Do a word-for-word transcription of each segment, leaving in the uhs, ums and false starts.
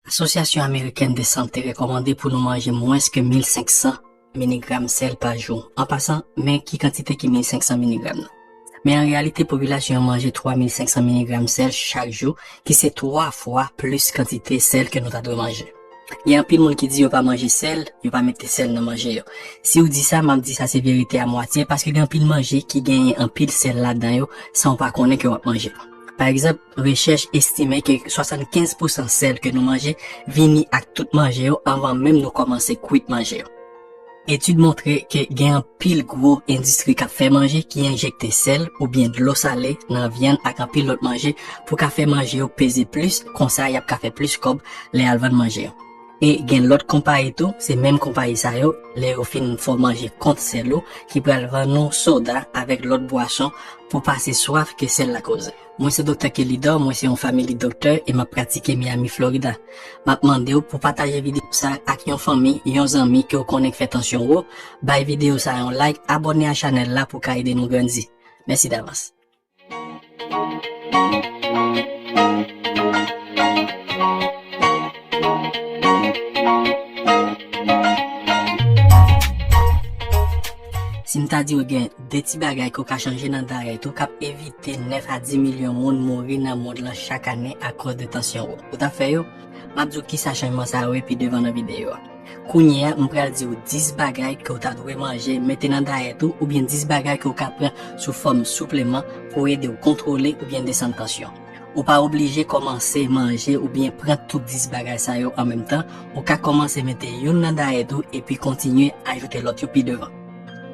Asosyasyon Amerikèn de Sante rekòmande pou nou manje mwens ke mil senk san miligram sèl pa jou. An pasan, men ki kantite ki mil senk san miligram nan. Men an reyalite, popilasyon an manje twa mil senk san miligram sèl chak jou, ki se twa fwa plis kantite sèl ke nou ta dwe manje. Gen anpil moun ki di yo pa manje sèl, yo pa mete sèl nan manje yo. Si w di sa, m ap di sa se verite a mwatye, paske gen anpil manje ki genyen anpil sèl ladan yo, san w pa konnen ke w ap manje. Pa egzanp, rechèch estime ke swasannkenz pousan sèl ke nou manje vini ak tout manje yo anvan menm nou kòmanse kwit manje yo. Etid montre ke gen anpil gwo endistri k ap fè manje ki enjekte sèl oubyen dlo sale nan vyann ak anpil lòt manje pou ka fè manje yo peze plis, konsa y ap ka fè plis kòb lè y al vann manje yo. E gen lòt konpayi tou, se menm konpayi sa yo, lè yo fin fè w manje kont sèl ou, ki pral vann ou soda avèk lòt bwason pou pase swaf ke sèl la koze. Mwen se Doktè Kelidor, mwen se yon family doctor e m ap pratike Miami, Florida. M ap mande w pou pataje videyo sa ak yon fanmi, yon zanmi ke w konnen k fè tansyon wo, bay videyo sa yon like, abòne a chanèl la pou ka ede nou grandi. Mèsi davans. Si m ta di w gen de ti bagay ke w ka chanje nan dayèt ou k ap evite nèf a di milyon moun mouri nan mond lan chak ane akòz de tansyon wo, ou t ap fè yo? M ap di w kisa chanjman sa yo ye pi devan nan videyo a. Kounye a, m pral di w dis bagay ke w ta dwe manje, mete nan dayèt ou, oubyen dis bagay ke w ka pran sou fòm soupleman pou ede w kontwole oubyen desann tansyon. Ou pa oblije kòmanse manje oubyen pran tout dis bagay sa yo an menm tan, ou ka kòmanse mete youn nan dayèt ou epi kontinye ajoute lòt yo pi devan.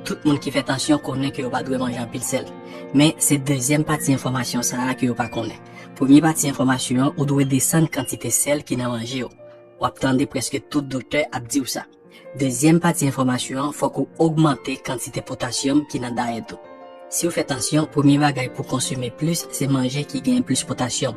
Tout moun ki fè tansyon konnen ke yo pa dwe manje anpil sèl. Men, se dezyèm pati enfòmasyon sa a ke yo pa konnen. Premye pati enfòmasyon an, ou dwe desann kantite sèl ki nan manje w. W ap tande prèske tout doktè ap di w sa. Dezyèm pati enfòmasyon an, fòk ou ogmante kantite potasyòm ki nan dayèt ou. Si w fè tansyon, premye bagay pou konsime plis, se manje ki genyen plis potasyòm.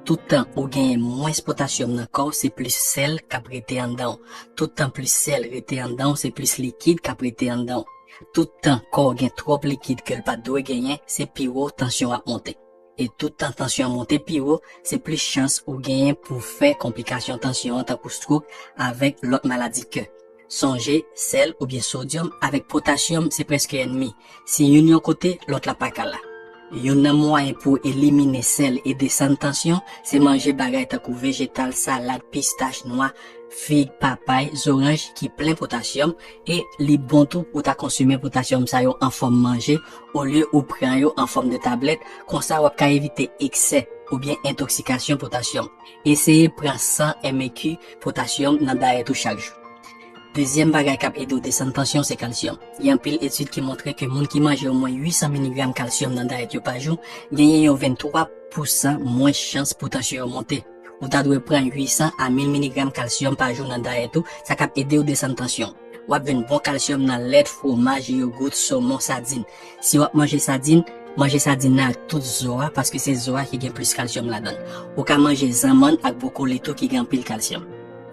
Tout tan ou genyen mwens potasyòm nan kò w, se plis sèl k ap rete anndan w. Tout tan plis sèl rete anndan w, se plis likid k ap rete anndan w. Tout tan kò w gen twòp likid ke l pa t dwe genyen, se pi wo tansyon w ap monte. E tout tan tansyon an monte pi wo, se plis chans ou genyen pou fè konplikasyon tansyon an tankou stroke avèk lòt maladi kè. Sonje, sèl oubyen sodyòm avèk potasyòm se prèske ènmi. Si youn yon kote, lòt la pa ka la. Youn nan mwayen pou elimine sèl e desann tansyon, se manje bagay tankou vejetal, salad, pistach, nwa, fig, papay, zoranj ki plen potasyòm, e li bon tou pou ta konsime potasyòm sa yo an fòm manje, olye ou pran yo an fòm de tablèt, konsa w ap ka evite eksè oubyen entoksikasyon potasyòm. Eseye pran san M E Q potasyòm nan dayèt ou chak jou. Dezyèm bagay k ap ede w desann tansyon se kalsyòm. Gen anpil etid ki montre ke moun ki manje omwen uit san miligram kalsyòm nan dayèt yo pa jou genyen yon venntwa pousan mwens chans pou tansyon yo monte. Ou ta dwe pran uit san a mil miligram kalsyòm pa jou nan dayèt ou, sa k ap ede w desann tansyon. W ap jwenn bon kalsyòm nan lèt, fwomaj, yogout, somon, sadin. Si w ap manje sadin, manje sadin nan ak tout zo a, paske se zo a ki gen plis kalsyòm ladan l. Ou ka manje zanmann ak bwokoli tou ki gen anpil kalsyòm.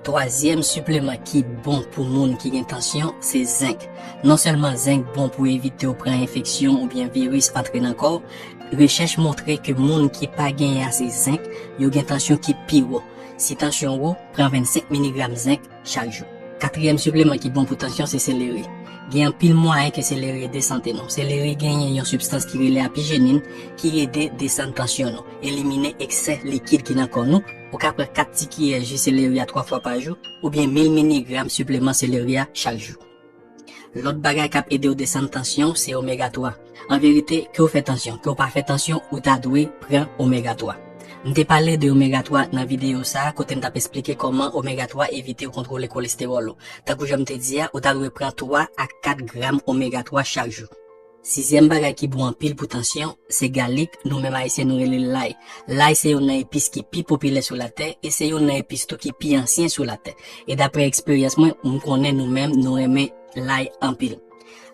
Twazyèm sipleman ki bon pou moun ki gen tansyon, se zenk. Non sèlman zenk bon pou evite w pran enfeksyon oubyen viris antre nan kò w, rechèch montre ke moun ki pa genyen ase zenk, yo gen tansyon ki pi wo. Si tansyon wo, pran vennsenk miligram zenk chak jou. Katriyèm sipleman ki bon pou tansyon se seleri. Gen anpil mwayen ke seleri ede sante nou. Seleri genyen yon sibstans ki rele apijenin ki ede desann tansyon nou, elimine eksè likid ki nan kò nou. Ou ka pran kat ti kiyè ji seleri a twa fwa pa jou, oubyen mil miligram sipleman seleri a chak jou. Lòt bagay k ap ede w desann tansyon se omega twa. An verite, ke w fè tansyon, ke w pa fè tansyon, ou ta dwe pran omega twa. M te pale de omega twa nan videyo sa a, kote m t ap esplike kòman omega twa evite w kontwole kolestewòl ou. Tankou jan m te di a, ou ta dwe pran twa a kat gram omega twa chak jou. Sizyèm bagay ki bon anpil pou tansyon, se galik, nou menm Ayisyen nou rele l lay. Lay se youn nan epis ki pi popilè sou latè e se youn nan epis tou ki pi ansyen sou latè. E daprè eksperyans mwen, m konnen nou menm nou renmen lay anpil.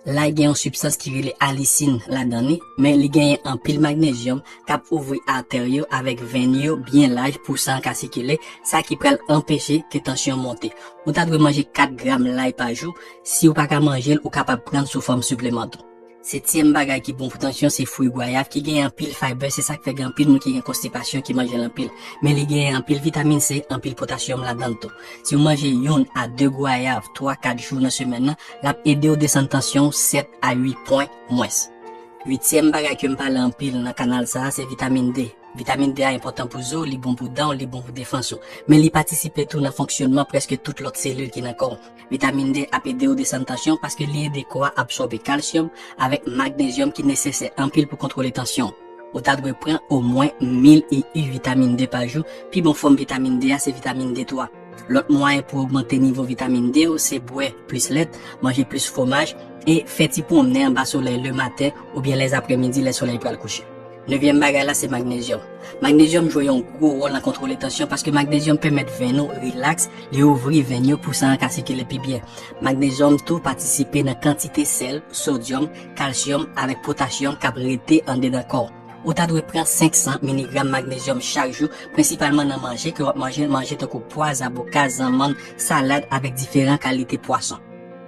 Lay gen yon sibstans ki rele alisin ladan li, men li genyen anpil magnezyòm k ap ouvri atè yo avèk venn yo byen laj pou san an ka sikile, sa ki pral anpeche ke tansyon monte. Ou ta dwe manje kat gram lay pa jou, si w pa ka manje l, ou kapab pran l sou fòm sipleman tou. Setyèm bagay ki bon pou tansyon se fwi gwayav ki gen anpil fiber, se sa k fè gen anpil moun ki gen konstipasyon ki manje l anpil. Men li gen anpil vitamin C, anpil potasyòm ladan l tou. Si w manje youn a de gwayav twa kat jou nan semèn nan, l ap ede w desann tansyon w sèt a uit pwen mwens. Uityèm bagay ke m pale anpil nan kanal sa a se vitamin D. Vitamin D a enpòtan pou zo, li bon pou dan w, li bon pou defans ou. Men li patisipe tou nan fonksyonman prèske tout lòt selil ki nan kò w. Vitamin D ap ede w desann tansyon paske li ede kò a absòbe kalsyòm avèk magnezyòm ki nesesè anpil pou kontwole tansyon w. Ou ta dwe pran omwen mil I U vitamin D pa jou. Pi bon fòm vitamin D a se vitamin D twa. Lòt mwayen pou ogmante nivo vitamin D w se bwè plis lèt, manje plis fwomaj, e fè ti pwonmnen anba solèy lematen oubyen lèzaprèmidi lè solèy pral kouche. Nevyèm bagay la se magnezyòm. Magnezyòm jwe yon gwo wòl nan kontwole tansyon paske magnezyòm pèmèt venn ou rilaks, li ouvri venn yo pou san an ka sikile pi byen. Magnezyòm tou patisipe nan kantite sèl, sodyòm, kalsyòm avèk potasyòm k ap rete andedan kò w. Ou ta dwe pran senk san miligram magnezyòm chak jou, prensipalman nan manje ke w ap manje, manje tankou pwa, zaboka, zanmann, salad avèk diferan kalite pwason.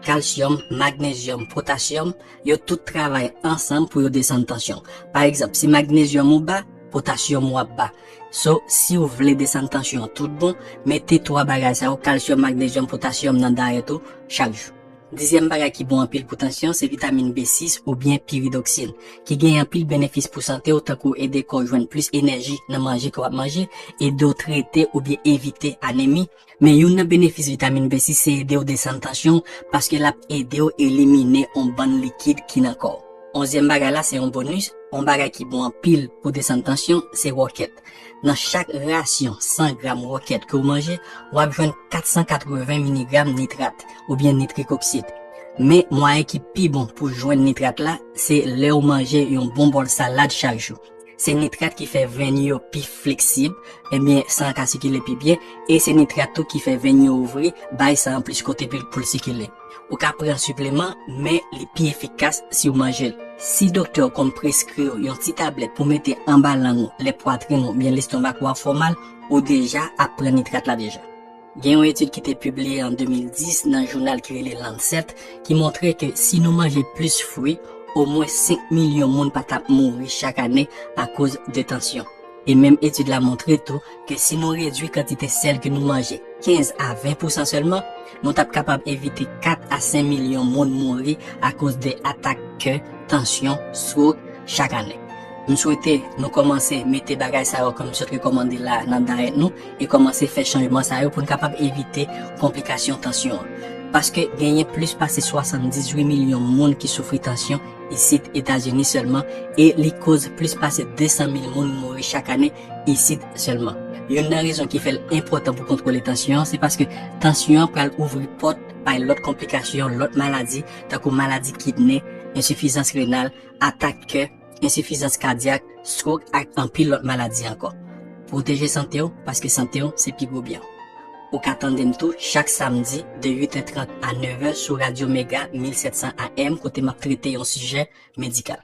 Kalsyòm, magnezyòm, potasyòm, yo tout travay ansanm pou yo desann tansyon. Pa egzanp, si magnezyòm ou ba, potasyòm ou ap ba. So, si w vle desann tansyon an tout bon, mete twa bagay sa yo, kalsyòm, magnezyòm, potasyòm, nan dayèt ou chak jou. Dizyèm bagay ki bon anpil pou tansyon se vitamin B sis oubyen piridoksin, ki gen anpil benefis pou sante w, tankou ede kò w jwenn plis enèji nan manje ke w ap manje, ede w trete oubyen evite anemi. Men youn nan benefis vitamin B sis se ede w desann tansyon w paske l ap ede w elimine yon bann likid ki nan kò w. Onzyèm bagay la se yon bonis, yon bagay ki bon anpil pou desann tansyon se wòkèt. Nan chak rasyon san gram wòkèt ke w manje, w ap jwenn kat san katreven miligram nitrat oubyen nitrik oksid. Men mwayen ki pi bon pou jwenn nitrat la se lè w manje yon bon bòl salad chak jou. Se nitrat ki fè venn yo pi fleksib, ebyen san an ka sikile pi byen, e se nitrat tou ki fè venn yo ouvri, bay san an plis kote pou l sikile. Ou ka pran sipleman, men li pi efikas si w manje l. Si doktè w konn preskri w yon ti tablèt pou mete anba lang ou lè pwatrin ou oubyen lestomak ou ap fè w mal, ou deja ap pran nitrat la deja. Gen yon etid ki te pibliye an de mil dis nan jounal ki rele Lancet ki montre ke si nou manje plis fwi, omwen senk milyon moun pa t ap mouri chak ane akoz de tansyon. E menm etid la montre tou ke si nou redui kantite sèl ke nou manje kenz a ven pousan sèlman, nou t ap kapab evite kat a senk milyon moun mouri akoz de atak kè, tansyon, stroke chak ane. M swete nou kòmanse mete bagay sa yo ke m sot rekòmande la nan dayèt nou e kòmanse fè chanjman sa yo pou n kapab evite konplikasyon tansyon an. Paske genyen plis pase swasanndizuit milyon moun ki soufri tansyon isit Etazini sèlman, e li koz plis pase de san mil moun mouri chak ane isit sèlman. Youn nan rezon ki fè l enpòtan pou kontwole tansyon an, se paske tansyon an pral ouvri pòt bay lòt konplikasyon, lòt maladi, tankou maladi kidne, ensifizans renal, atak kè, ensifizans kadyak, stroke ak anpil lòt maladi ankò. Pwoteje sante w, paske sante w se pi gwo byen w. Ou ka tande m tou chak samdi de uit è trant a nèv è sou Radyo Mega mil sèt san A M, kote m ap trete yon sijè medikal.